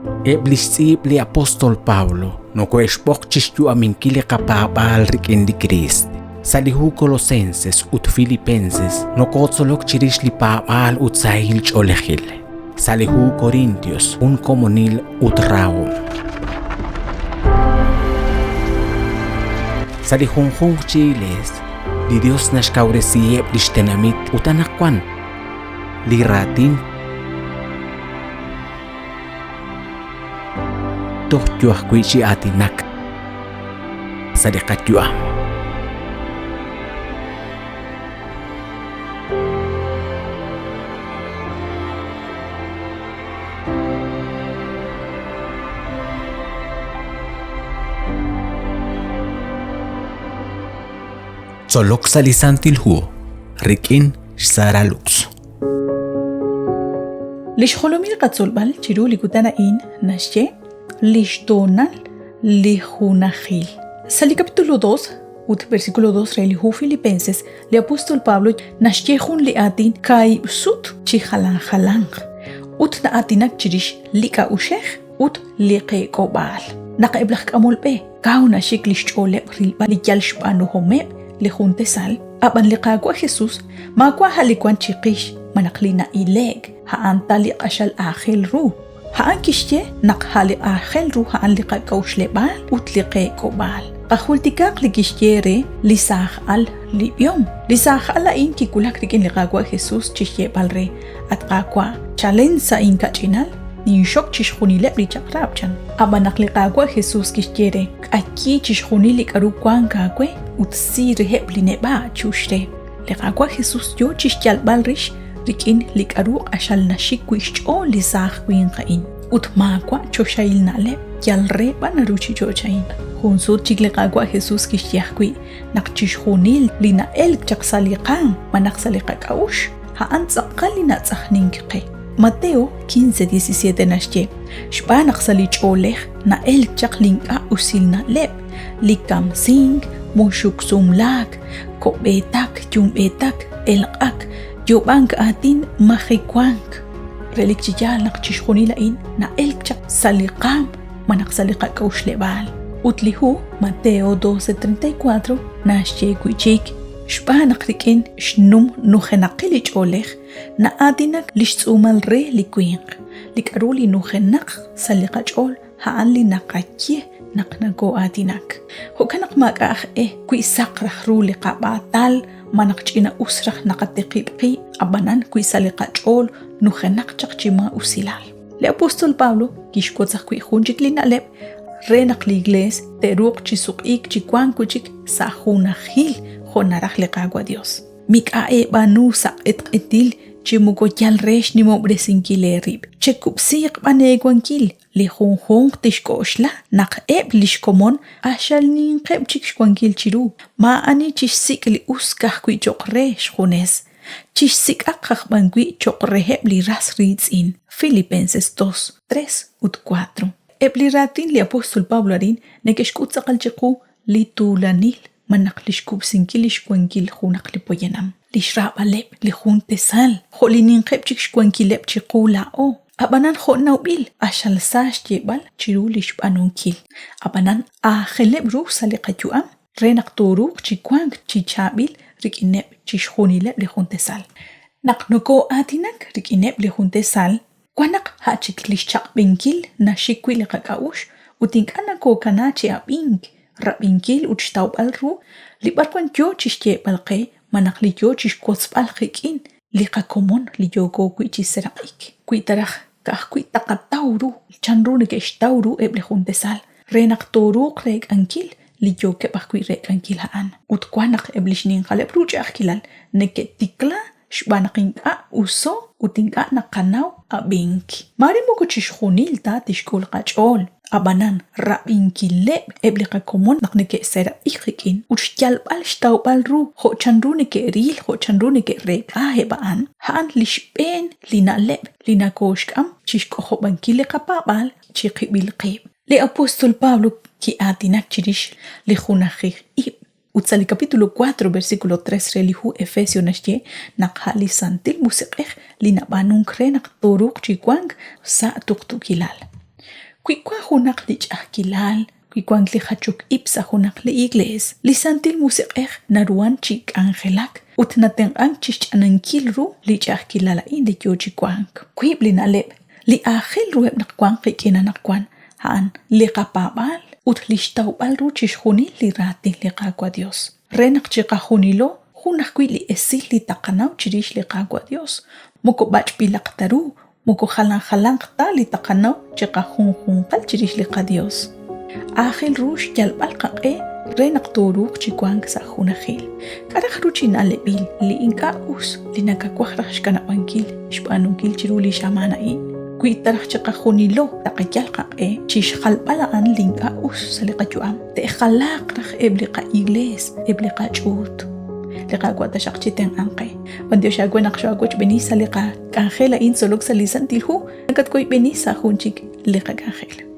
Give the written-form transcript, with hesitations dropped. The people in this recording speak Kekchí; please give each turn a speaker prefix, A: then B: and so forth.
A: Eb' lix tz'iib' li apóstol Pablo nokohe'xb'oq chixyu'aminkil li qapaab'aal rik'in li Kriist. Sa' li hu Colosenses ut Filipenses nokotzolok chirix li paab'aal ut sahil ch'oolejil. Sa' li hu Corintios, jun komonil ut rahom. Sa' li junjunq chi iglees, li Dios naxkawresiheb' lix tenamit ut anaqwan li raatin Toj yo ajwi' chi aatinak sa' li qayu'am. Tzolok sa' li Santil Hu rik'in xSara Lux.
B: Li xjolomil qatzolb'al chiru li kutan a'in naxye li xtoonal li junajil. Sa' li capítulo 2 ut versículo 2 re li hu Filipenses, li apóstol Pablo naxye jun li aatin kaahib' sut chi jalan jalanq ut na'aatinak chirix li k'a'uxej ut li qeek'ob'aal. Naq eb' laj k'amol b'e kaw naxik li xch'ooleb' rilb'al li yal xb'aanuhomeb' li jun tesal, ab'an li Qaawa' Jesús maawa' a' li wank chiqix malaj li na'ile'k, a'an ta li q'axal aajel ru. A'an kixye naq a' li aajel ru a'an li qak'a'uxleb'aal ut li qeek'ob'aal. Qajultikaq li kixye re li saaj al li b'ihom. Li saaj al a'in kiwulak rik'in li Qaawa' Jesús chi xyeeb'al re, At Qaawa', chalen sa' inkach'inal ninxok chixjunileb' li chaq'rab', chan. Ab'an naq li Qaawa' Jesús kixye re, K'ayi chixjunil li k'aru wank aawe ut si reheb' li neb'a' chux re. Li Qaawa' Jesús yo chi xyalb'al rix rik'in li k'aru q'axal naxik wi' xch'ool li saaj winq a'in. Ut maawa' choxahil na'leb', yal re b'an ruuchich'och' a'in. Jun sut chik li Qaawa' Jesús kixye ajwi' naq chixjunil li na'elk chaq sa' li qaanm malaj sa' li qak'a'uxl, a'an tz'aqal li natz'ajnink qe. Mateo 15:17 naxye, Xb'aan naq sa' li ch'oolej na'elk chaq li ink'a' usil na'leb', li kamsink, muxuk sumlaak, ko'b'eetak, yumb'eetak, elq'ak, yoob'ank aatin, majewank. Relik chi yaal naq chixjunil a'in na'elk chaq sa' li qaanm malaj sa' li qak'a'uxleb'aal. Ut li hu Mateo 12:34 naxye wi' chik, Xb'aan naq rik'in xnum nujenaqil li ch'oolej na'aatinak li xtz'uumal re li winq. Li k'aru li nujenaq sa' li qach'ool a'an li naqaye naq nakoo'aatinak. Jo'kan naq maak'a' aj e wi saq raj ru li qab'aatal malaj ch'ina'us raj naqatiqib' qib', ab'anan wi sa' li qach'ool nujenaq chaq chi maa'usilal. Li apóstol Pablo kixwotz ajwi' jun chik li na'leb' re naq li Iglees te'ruuq chi suq'iik chi wank wi' chik sa' junajil jo' naraj li Qaawa' Dios. Mik'a' eeb'aanu sa' q'etq'etil chi moko yal re xnimob'resinkil eerib'. Chekub'siiq b'an eewankil, li junjunq tixk'oxla naq eb' lix komon q'axal ninqeb' chik xwankil chiru, maa'ani chixsik' li us ka'ajwi' cho'q re xjunes, Chixsik'aq aj b'an wi' cho'q reheb' li ras riitz'in. Filipenses 2, 3 ut 4. Eb' li raatin li apóstol Pablo arin neke'xk'ut tz'aqal chiqu li tuulanil malaj li xkub'sinkil li xwankil junaq li poyanam, li xraab'aleb' li jun tesal, jo' li ninqeb' chik xwankileb' chiqu laa'o. Ab'anan jo' nawb'il, q'axal sa xyeeb'al chiru li xb'aanunkil. Ab'anan aajeleb' ru sa' li qayu'am re naq tooruuq chi wank chi chaab'il rik'ineb' chixjunileb' li juntesal. Naq nokoo'aatinak rik'ineb' li juntesal, wan naq a' chik li xchaq'b'enkil naxik wi' li qak'a'uxl ut ink'a' nokookana chi ab'ink, rab'inkil ut xtawb'al ru li b'arwan yoo chi xyeeb'al qe malaj li yoo chi xwotzb'al qik'in li qakomon li yooko wi' chi seraq'ik. Wi ta raj ka'ajwi' taqataw ru chanru neke'xtaw ru eb' li juntesal re naq tooruuq reek'ankil li yookeb' ajwi' reek'ankil a'an. Ut wan naq eb' li xninqaleb' ru ch'a'ajkilal neke'tikla xb'aan naq ink'a' uso ut ink'a' naqanaw ab'ink. Maare moko chixjunil ta tixk'ul qach'ool, Ab'anan, rab'inkileb' eb' li qakomon naq neke'seeraq'ik qik'in ut xyalb'al xtawb'al ru jo' chanru neke'ril, jo' chanru neke'reek'a eb' a'an, a'an li xb'een li na'leb' li nakooxk'am chi xk'ojob'ankil li qapaab'aal chiqib'il qib'. Li apóstol Pablo ki'aatinak chirix li junajij ib' Ut sa' li capítulo 4 versículo 3 re li hu Efesio naxye naq a' li santil musiq'ej li nab'aanunk re naq tooruuq chi wank sa' tuqtuukilal. Wi wank junaq li ch'a'ajkilal, wi wank li jachok ib' sa' junaq li iglees, li Santil Musiq'ej naruhan chi k'anjelak ut natenq'ank chixch'anankil ru li ch'a'ajkilal a'in li yoo chi wank. Wiib' li na'leb' li aajel ruheb' naq wanq qik'in anaqwan, a'an li qapaab'aal ut li xtawb'al ru chixjunil li raatin li Qaawa' Dios, re naq chiqajunilo jun ajwi' li esil li taqanaw chirix li Qaawa' Dios, moko b'ach'b'ilaq ta ru Moko jalan jalanq ta li taqanaw chiqajunjunqal chirix li qaDios. Aajel ru xyalb'al qaq'e re naq tooruuq chi wank sa' junajil. K'a' raj ru chi na'leb'il li ink'a' us li nakawaj raj xkanab'ankil xb'aanunkil chiru li xamaan a'in? Wi ta raj chiqajunilo taqayal qaq'e chixjalb'al a'an li ink'a' us sa' li qayu'am, te'jalaaq raj eb' li qa'iglees, eb' li qach'uut. Li Qaawa' taxaq chitenq'anq qe. B'antiox aawe naq xoo'awochb'eeni sa' li qa k'anjel a'in tzolok sa' li Santil Hu, nakatwoyb'eni sa' jun chik li qak'anjel.